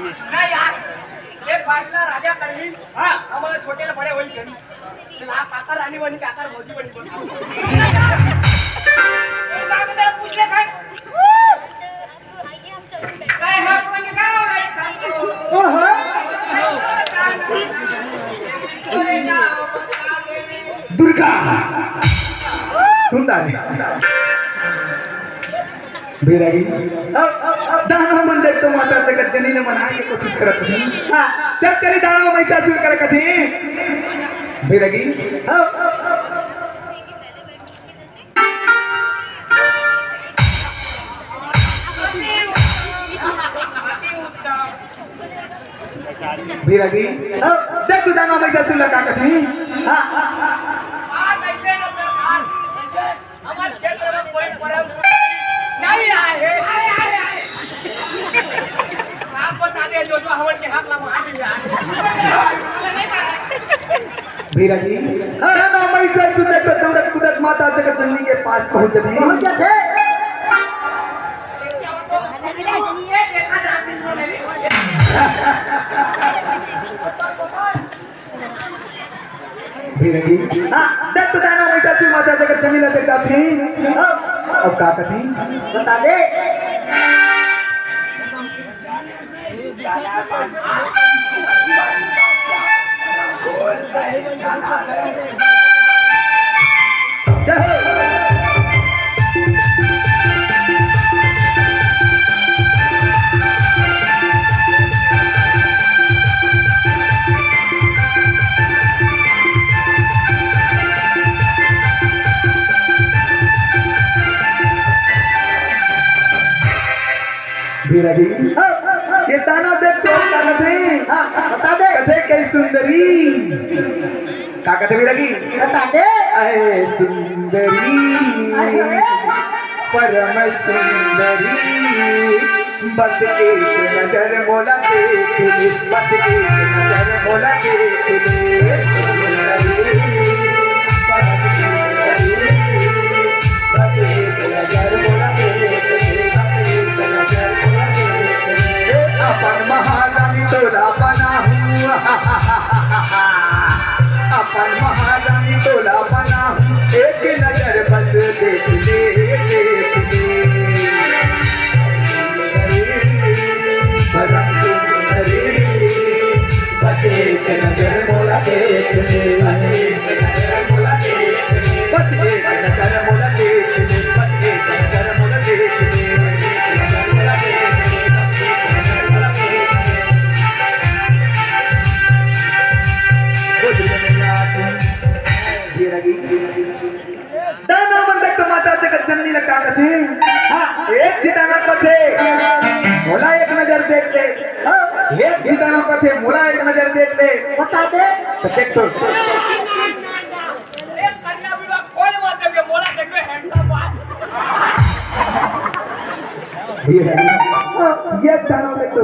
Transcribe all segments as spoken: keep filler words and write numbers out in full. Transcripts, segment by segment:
नहीं यार, ये फैसला राजा कर ली। हाँ। हमला छोटे ले बड़े होई करी। चला काकर रानी बनी, काकर भौजी बनी, बनी। ये बात तो पूछ ले भाई। काय हाथ में निकाल रहा है? ओहो। दुर्गा। सुंदर। बेरगी। अब, अब, अब दानव मन देख तो माता जगत जननी ले मनाए के कोशिश करत हे। हाँ, चल चली दानव महिषासुर कर कथे। बेरगी। अब, अब, अब, अब, बेरगी। अब देख तो दानव महिषासुर ला का कथे। हाँ, हाँ, हाँ, हाँ। हमारे क्षेत्र में कोई परम नहीं आए हैं। आप बता दे, जो जो हवन के हाथ लगा दिया। बेरगी। हाँ, ना, मैं से सुने तो दौड़त कूदत माता जगत जननी के पास पहुंच गई। पहुंच जाते। बेरगी। हाँ, दत्त दानव महिषासुर माता जगत जननी ला देख डारथे। अब, अब का कथे? बता दे। जय हो। बेरगी। ये दानव देख तो का कथे? हाँ, बता दे। कथे कई सुंदरी। का कथे बेरगी? बता दे। अहे सुंदरी, अहे। परम सुंदरी, बस एक नजर मोला देख ले, बस एक नजर मोला देख ले। बस एक नजर मोला देख ले, बस एक नजर मोला देख ले। अपन महारानी तोला बनाहूँ, अपन महारानी तोला बनाहूँ, एक नजर बस देख ले, देख ले। बस एक नजर मोला देख ले, बस एक नजर मोला देख ले, बस एक नजर मोला देख ले, बस एक नजर मोला देख ले। दानव मन देख तो माता जगत जननी ला का कथे? हाँ, एक झी दानव कथे, मोला एक नजर देख ले। हाँ, एक झी दानव कथे, मोला एक नजर देख ले। बता दे। तो देख तो। एक कन्या विवाह कोई मत देवे, मोला देखे handsome बा। ये है। हाँ, ये दानव देख तो।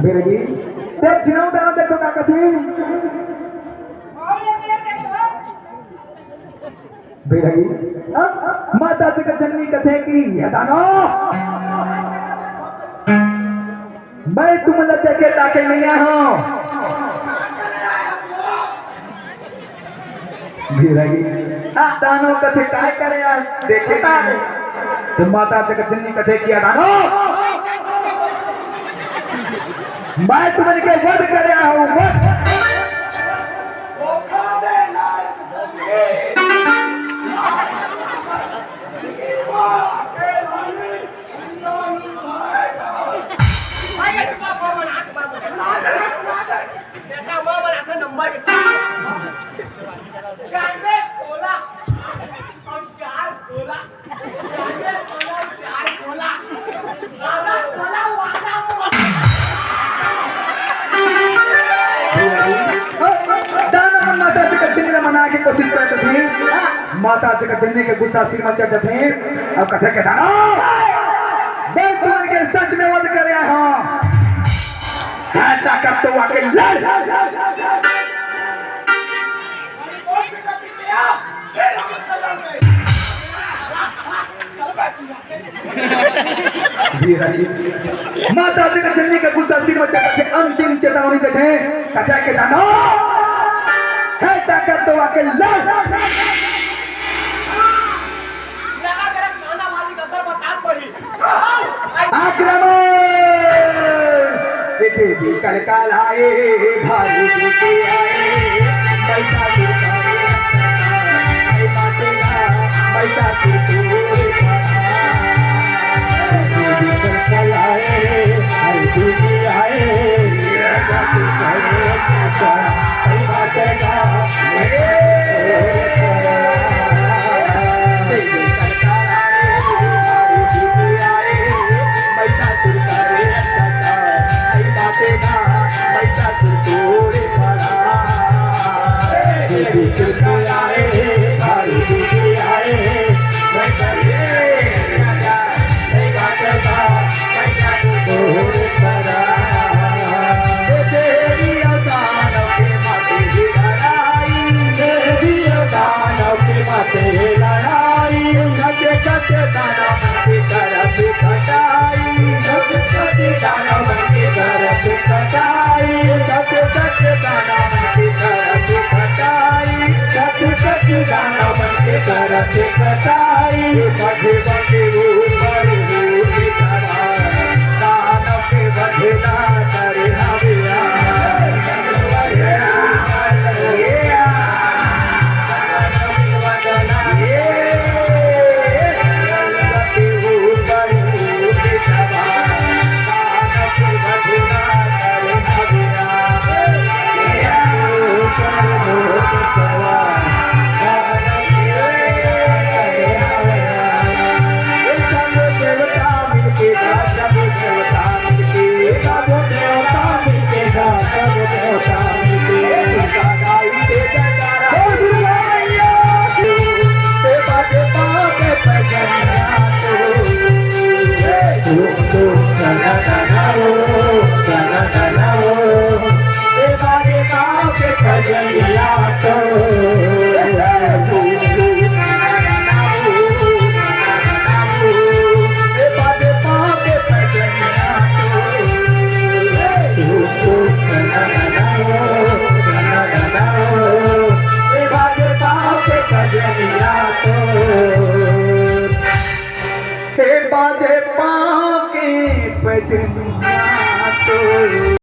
बेरगी, ते छिनौ दानव देख तो का कथे? बेरगी, हाँ? माता जगत जननी कथे कि हे दानव, मैं तुमन ला देखे ताके नइ आए हंव। बेरगी। हाँ, दानव कथे, "काय करे आज? देखे ता।" तो माता जगत जननी कथे कि, "दानव, मैं तुमन के वध करे आए हंव, वध।" देखा हुआ बना था नंबर के साथ। चार में सोलह और चार सोलह। चार में सोलह, चार सोलह। सोलह, सोलह, वाला बोल। दानव मन माता जगत जननी ला मनाए के कोशिश करत रहिन। माता जगत जननी के गुस्सा सिर म चढ़ जाथे। अब कथे के दानव, मैं तुमन के सच में वध करे आए हंव। है ताकत तो आके लड़। माता जगत जननी के गुस्सा सिर में तेरे अंतिम चेतावनी देथे, कथे के दानव हे ताकत तो आके लड़। आक्रमण! ए देवी कलकलाए, भारी रूप आए, बैठा तू करे, बैठा तू करे, ए देवी कलकलाए, भारी रूप आए, बैठा तू करे, बैठा तू करे।